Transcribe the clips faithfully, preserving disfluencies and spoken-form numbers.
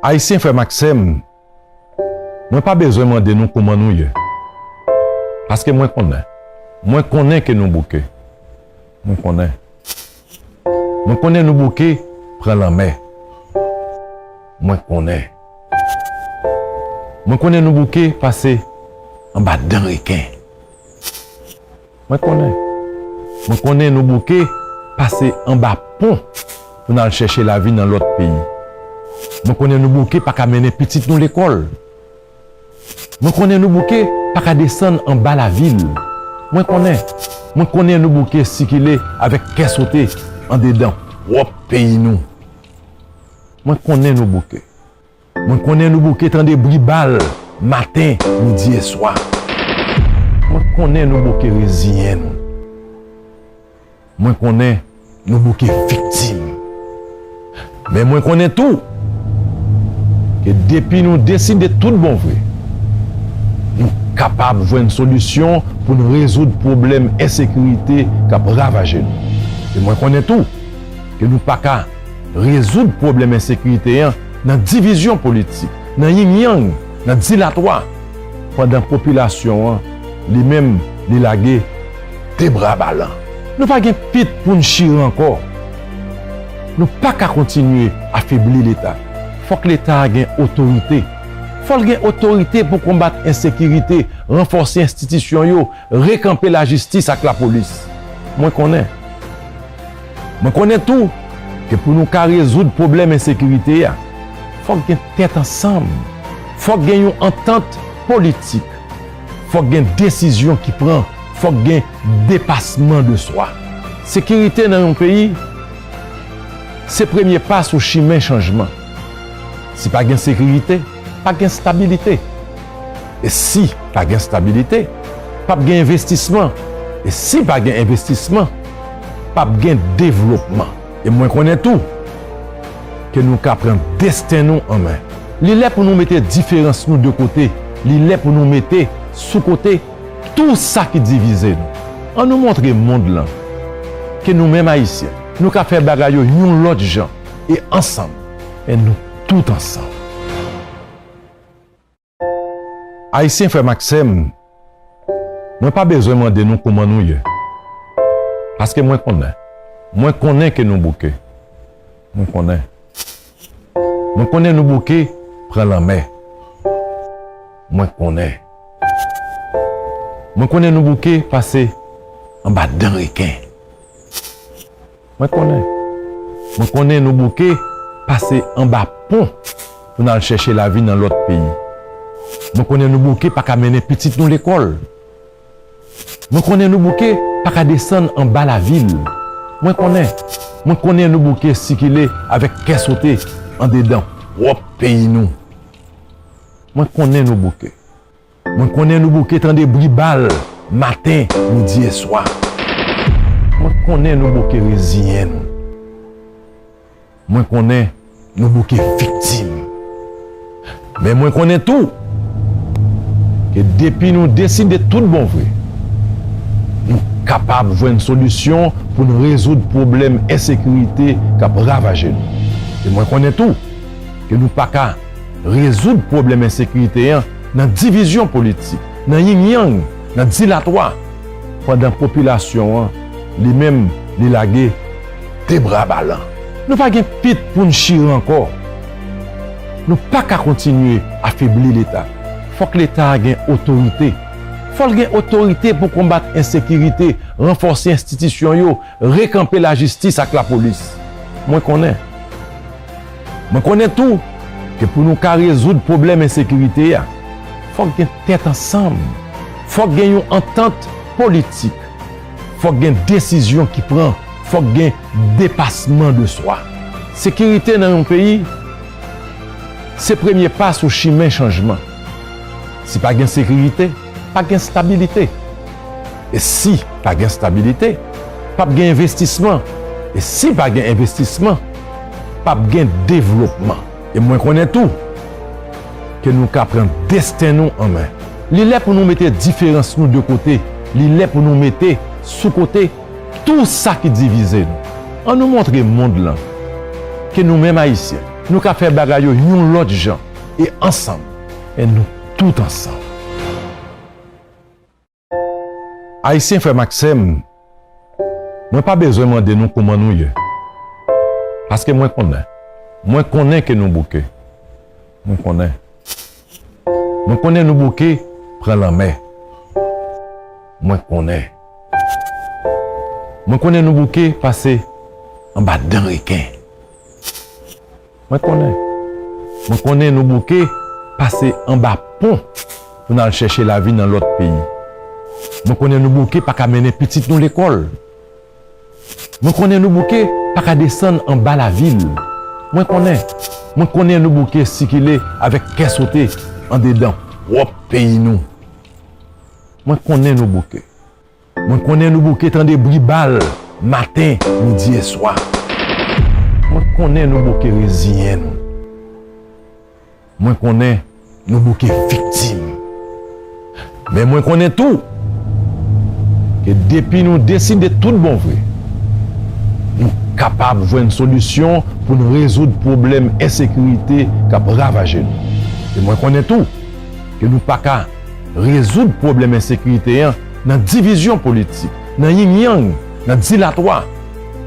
Ayisyen, frè m ak sè m, mwen pa bezwen mande nou kòman nou ye. Paske mwen konnen. Mwen konnen ke nou bouke. Mwen konnen. Mwen konnen nou bouke pran lanmè. Mwen konnen. Mwen konnen nou bouke pase anba dan reken. Mwen konnen. Mwen konnen nou bouke pase anba pon pou n al chèche lavi nan lòt peyi. Mwen konnen nou bouke pa ka mennen pitit nou lekòl. Mwen konnen nou bouke pa ka desann anba lavil. Mwen konnen. Mwen konnen nou bouke sikile avèk kè sote andedan pwòp peyi nou. Mwen konnen nou bouke. Mwen konnen nou bouke tande bri bal maten, midi e swa. Mwen konnen nou bouke reziyen nou. Mwen konnen nou bouke viktim. Men mwen konnen tou ke depi nou deside tout bon vre, nou kapab jwenn solisyon pou n rezoud pwoblèm ensekirite k ap ravaje nou. E mwen konnen tou ke nou pa ka rezoud pwoblèm ensekirite an nan divizyon politik, nan ying-yang, nan dilatwa, pandan popilasyon an, li menm, li lage de bra balan. Nou pa gen pit pou n chire ankò. Nou pa ka kontinye afebli Leta. Fòk Leta a gen otorite. Fò l gen otorite pou konbat ensekirite, ranfòse enstitisyon yo, rekanpe lajistis ak lapolis. Mwen konnen. Mwen konnen tou ke pou nou ka rezoud pwoblèm ensekirite a, fòk gen tèt ansanm, fòk gen yon antant politik, fòk gen desizyon ki pran, fòk gen depasman de swa. Sekirite nan yon peyi, se premye pa sou chimen chanjman. Si pa gen sekirite, pa gen stabilite. E si pa gen stabilite, p ap gen envestisman. E si pa gen envestisman, p ap gen devlopman. E mwen konnen tou ke nou ka pran desten nou an men. Li lè pou nou mete diferans nou de kote. Li lè pou nou mete sou kote tou sa ki divize nou. Ann nou montre mond lan ke nou menm Ayisyen, nou ka fè bagay yo yon lòt jan e ansanm. Men nou tout ansanm. Ayisyen, frè m ak sè m, mwen pa bezwen mande nou kòman nou ye. Paske mwen konnen. Mwen konnen ke nou bouke. Mwen konnen. Mwen konnen nou bouke pran lanmè. Mwen konnen. Mwen konnen nou bouke pase anba dan reken. Mwen konnen. Mwen konnen nou bouke pase anba pon pou n al chèche lavi nan lòt peyi. Mwen konnen nou bouke pa ka mennen pitit nou lekòl. Mwen konnen nou bouke pa ka desann anba lavil. Mwen konnen. Mwen konnen nou bouke sikile avèk kè sote andedan pwòp peyi nou. Mwen konnen nou bouke. Mwen konnen nou bouke tande bri bal maten, midi e swa. Mwen konnen nou bouke reziyen nou. Mwen konnen nou bouke viktim. Men mwen konnen tou ke depi nou deside tout bon vre, nou kapab jwenn solisyon pou n rezoud pwoblèm ensekirite k ap ravaje nou. E mwen konnen tou ke nou pa ka rezoud pwoblèm ensekirite an nan divizyon politik, nan ying-yang, nan dilatwa, pandan popilasyon an, li menm, li lage de bra balan. Nou pa gen pit pou n chire ankò. Nou pa ka kontinye afebli Leta. Fòk Leta a gen otorite. Fò l gen otorite pou konbat ensekirite, ranfòse enstitisyon yo, rekanpe lajistis ak lapolis. Mwen konnen. Mwen konnen tou ke pou nou ka rezoud pwoblèm ensekirite a, fòk gen tèt ansanm, fòk gen yon antant politik, fòk gen desizyon ki pran, fòk gen depasman de swa. Sekirite nan yon peyi, se premye pa sou chimen chanjman. Si pa gen sekirite, pa gen stabilite. E si pa gen stabilite, p ap gen envestisman. E si pa gen envestisman, p ap gen devlopman. E mwen konnen tou ke nou ka pran desten nou an men. Li lè pou nou mete diferans nou de kote. Li lè pou nou mete sou kote tou sa ki divize nou. Ann nou montre mond lan ke nou menm Ayisyen, Nou ka fè bagay yo yon lòt jan e ansanm. E nou tout ansanm. Ayisyen, frè m ak sè m, mwen pa bezwen mande nou kouman nou ye. Paske mwen konnen. Mwen konnen ke nou bouke. Mwen konnen. Mwen konnen nou bouke pran lanmè. Mwen konnen. Mwen konnen nou bouke pase anba dan reken. Mwen konnen. Mwen konnen nou bouke pase anba pon pou n al chèche lavi nan lòt peyi. Mwen konnen nou bouke pa ka mennen pitit nou lekòl. Mwen konnen nou bouke pa ka desann anba lavil. Mwen konnen. Mwen konnen nou bouke sikile avèk kè sote andedan pwòp peyi nou. Mwen konnen nou bouke. Mwen konnen nou bouke tande bri bal maten, midi e swa. Mwen konnen nou bouke reziyen nou. Mwen konnen nou bouke viktim. Men mwen konnen tou ke depi nou deside tout bon vre, nou kapab jwenn solisyon pou n rezoud pwoblèm ensekirite k ap ravaje nou. E mwen konnen tou ke nou pa ka rezoud pwoblèm ensekirite an nan divizyon politik, nan ying-yang, nan dilatwa,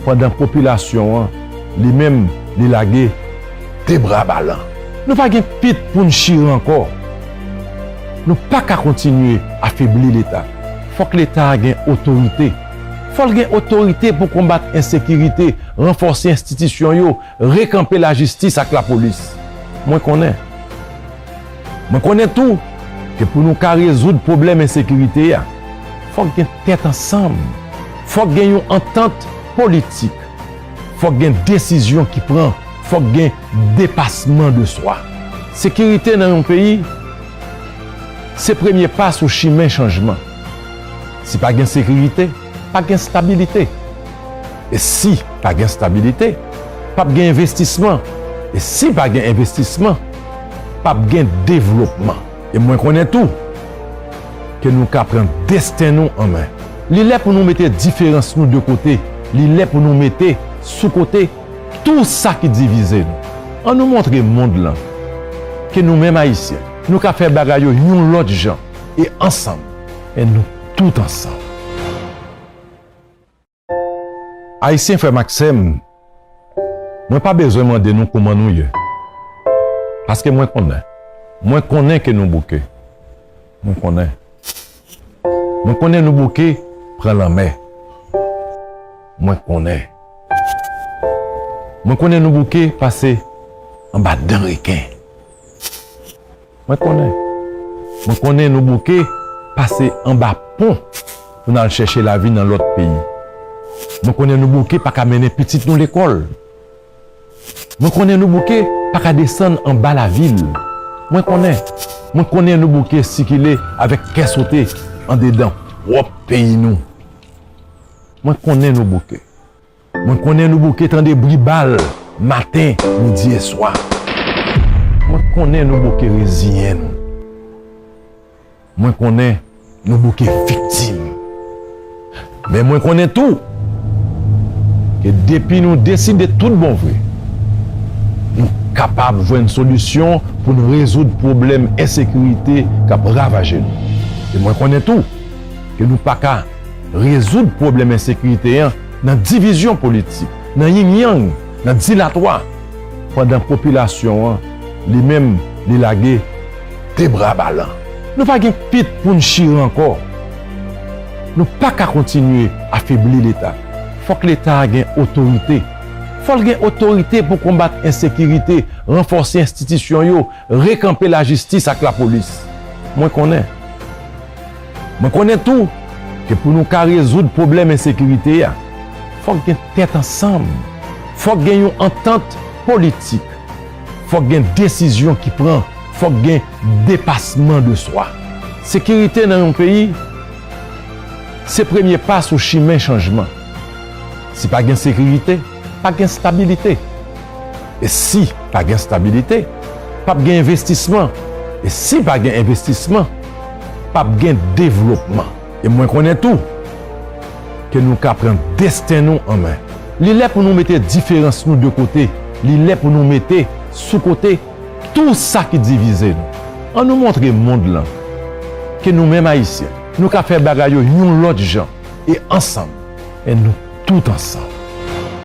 pandan popilasyon an, li menm, li lage de bra balan. Nou pa gen pit pou n chire ankò. Nou pa ka kontinye afebli Leta. Fòk Leta a gen otorite. Fò l gen otorite pou konbat ensekirite, ranfòse enstitisyon yo, rekanpe lajistis ak lapolis. Mwen konnen. Mwen konnen tou ke pou nou ka rezoud pwoblèm ensekirite a, fòk gen tèt ansanm, fòk gen yon antant politik, fòk gen desizyon ki pran, fòk gen depasman de swa. Sekirite nan yon peyi, se premye pa sou chimen chanjman. Si pa gen sekirite, pa gen stabilite. E si pa gen stabilite, p ap gen envestisman. E si pa gen envestisman, p ap gen devlopman. E mwen konnen tou ke nou ka pran desten nou an men. Li lè pou nou mete diferans nou de kote. Li lè pou nou mete sou kote tou sa ki divize nou. Ann nou montre mond lan ke nou menm Ayisyen, nou ka fè bagay yo yon lòt jan e ansanm. E nou tout ansanm. Ayisyen, frè m ak sè m, mwen pa bezwen mande nou kouman nou ye. Paske mwen konnen. Mwen konnen ke nou bouke. Mwen konnen. Mwen konnen nou bouke pran lanmè. Mwen konnen. Mwen konnen nou bouke pase anba dan reken. Mwen konnen. Mwen konnen nou bouke pase anba pon pou n al chèche lavi nan lòt peyi. Mwen konnen nou bouke pa ka mennen pitit nou lekòl. Mwen konnen nou bouke pa ka desann anba lavil. Mwen konnen. Mwen konnen nou bouke sikile avèk kè sote andedan pwòp peyi nou. Mwen konnen nou bouke. Mwen konnen nou bouke tande bri bal maten, midi e swa. Mwen konnen nou bouke reziyen nou. Mwen konnen nou bouke viktim. Men mwen konnen tou ke depi nou deside tout bon vre, nou kapab jwenn solisyon pou n rezoud pwoblèm ensekirite k ap ravaje nou. E mwen konnen tou ke nou pa ka rezoud pwoblèm ensekirite an nan divizyon politik, nan ying-yang, nan dilatwa, pandan popilasyon an, li menm, li lage de bra balan. Nou pa gen pit pou n chire ankò. Nou pa ka kontinye afebli Leta. Fòk Leta a gen otorite. Fò l gen otorite pou konbat ensekirite, ranfòse enstitisyon yo, rekanpe lajistis ak lapolis. Mwen konnen. Mwen konnen tou ke pou nou ka rezoud pwoblèm ensekirite a, fòk gen tèt ansanm, fòk gen yon antant politik, fòk gen desizyon ki pran, fòk gen depasman de swa. Sekirite nan yon peyi, se premye pa sou chimen chanjman. Si pa gen sekirite, pa gen stabilite. E si pa gen stabilite, p ap gen envestisman. E si pa gen envestisman, p ap gen devlopman. E mwen konnen tou ke nou ka pran desten nou an men. Li lè pou nou mete diferans nou de kote. Li lè pou nou mete sou kote tou sa ki divize nou. Ann nou montre mond lan ke nou menm Ayisyen, nou ka fè bagay yo yon lòt jan e ansanm, men nou tout ansanm.